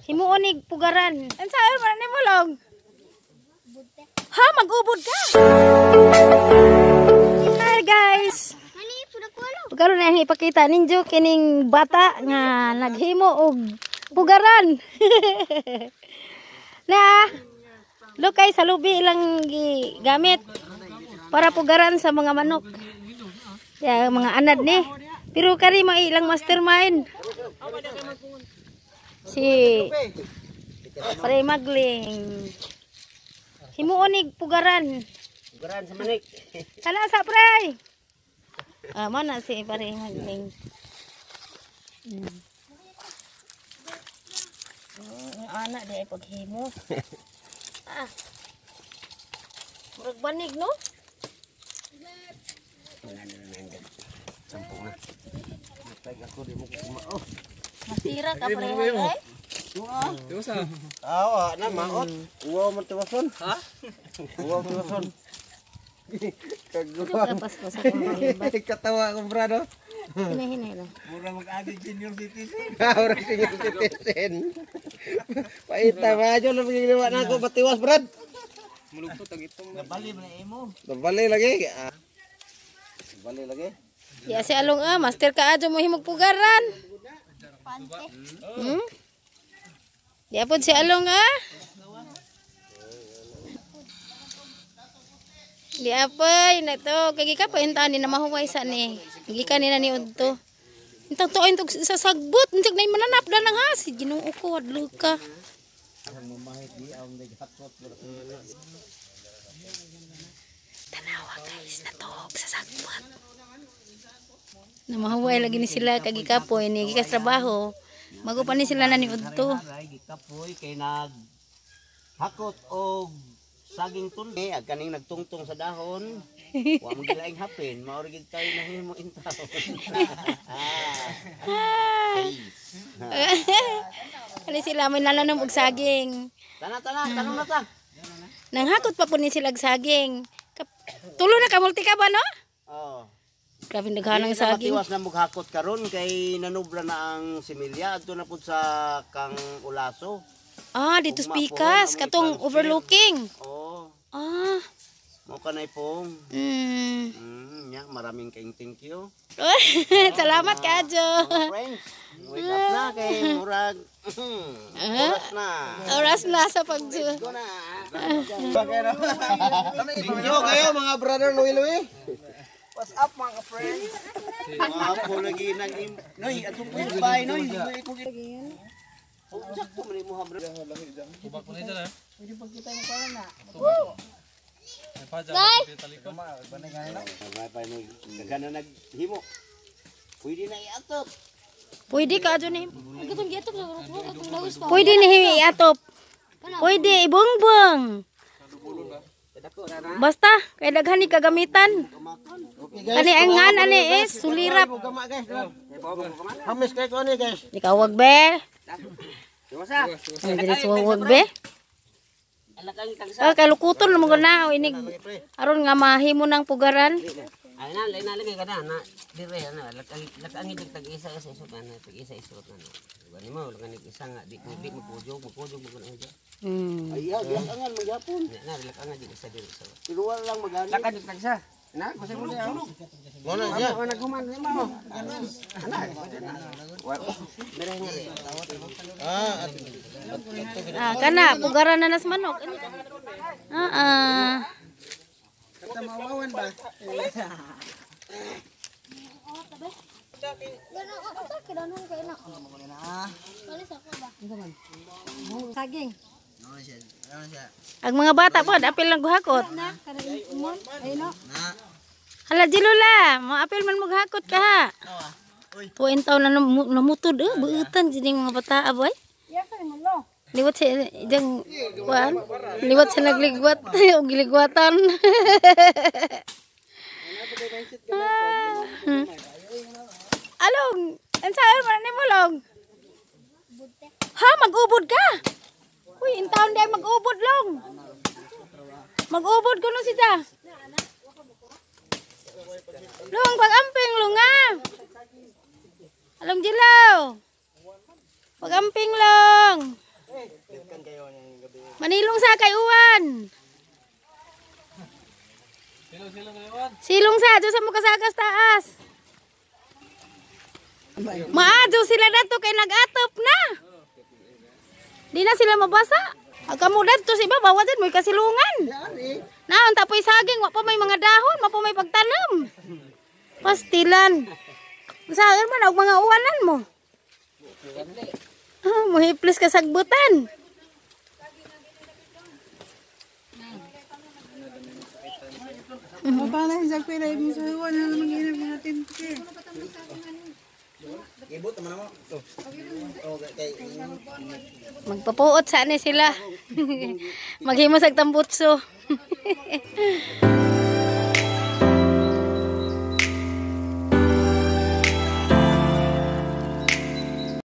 Himuon ni pugaran. Unsa man nimo, Long? Ha, mag-ubod ka. Hi guys. Karon na ipakita ninyo kining bata nga naghimo og pugaran. Na look kay sa lubi ilang gigamit para pugaran sa mga manok. Ya, mga anad ni. Pero kari mo ilang mastermind. Si Pare Magling. Himuon ni pugaran. Pugaran sa manik. Kana sa pre. Ah, mo na si Pare Magling. Ang anak di ay paghimo. Ah. Murag banig, no? Sampo na. Natag ako di mo kumao. Masira ka pre. Ay. Awa na maot. Uwaw man tiwason. Ha? Uwaw tiwason. Kaguan. Kapas ko sa kong Katawa akong brado. Hinahinay lang. Mura mag-agi senior citizen. Mura senior citizen. Paita ba dyan ang ginawa na ako batiwas, brad. Mulugto tag itong. Nabali man imo. Nabali lagi. Nabali lagi. Ya si Along ah, master ka adyo mo himog pugaran. Di apod si Along ah. Di apay na to kay gikan pa inta ni na mahuway sa ni. Gikan ni na ni udto. Intang to intog sa sagbot, intag nay mananap na nang ha si Ginoo ko adlo ka. Tanawa guys, natog sa sagbot. Namahuway lagi ni sila kagikapoy ni gikas trabaho. Mago pa ni sila na ni udto. Gikapoy kay nag hakot og saging tundi ag kaning nagtungtong sa dahon. Wa mo gilaing hapin, mao ra gid tayo nahimo intawon. Kani sila may nalanom og saging. Tana tana, tanong na ta. Nanghakot pa po ni sila og saging. Tulo na ka multi ka ba no? Oh. Grabe naghanang saging. Matiwas na mughakot karon kay nanubra na ang similya adto na pud sa kang Ulaso. Ah, dito spikas katong overlooking. Oh. Ah. Mo kanay pong. Nya maraming kaing thank you. Salamat kaadyo. Mga friends, wake up na kay murag. Oras na. Oras na sa pag Go na. Thank you kayo mga brother Louie Louie. What's up mga ka-friends? Mga po lagi nang Noy, atong po yung bahay, Noy. Sakto man mo ha, bro. Tubak po na dyan, eh. Pwede pagkita mo pala na. Daghan na naghimo. Pwede na iatop. Pwede ka adyo ni. Pwede ni iatop. Pwede ibungbong. Basta kay daghan ni kagamitan. Ani ang ngan ani is sulirap. Hamis kay ko ani guys. Ikawag be. Ay diri suwag be. Ah, kalukuton mo na inig aron nga mahimo ng pugaran. Ay na, lay na lagi ka na na dire na lakang dig tag isa sa isot na tag isa isot na. Gani mo lakang isa nga di di magkujog magkujog mo na. Ay ya, lakangan magyapon. Na lakangan dig isa diri sa. Pero wala lang magani. Lakang dig tag isa. Na, kasi mo niya. Mo na siya. Mo naghuman mo. Ana. Ah, kana pugaran na nas manok. Ah ah. Tamawawan ba? Saging. Ang mga bata po, apil lang guhakot. Hala, Jilula, mo apil man maghakot ka ha. Tuwain taon na namutod, buutan dining mga bata, aboy. Liwat siya, diyang, kuan, liwat siya nagligwat, o giligwatan. Along, unsa man nimo, Long? Ha, mag-ubod ka? Uy, in taon di mag-ubod, Long. Mag-ubod ko no siya. Long, pag-amping, Long, ah. Along Jilaw. Pagamping lang. Manilong sa kay uwan. Silong sa, dyan sa mukasakas taas. Maadyo sila dato kay nag-atop na. Di na sila mabasa. Ag kamo dadto sa iba, bawa dyan, may kasilungan. Naon, tapoy saging, wa pa may mga dahon, wa pa may pagtanom. Pastilan. Saan man, og mga uwanan mo. Ah, muhiplis ka sagbutan. Magpapuot sa ani sila. Maghimo sa tambutso.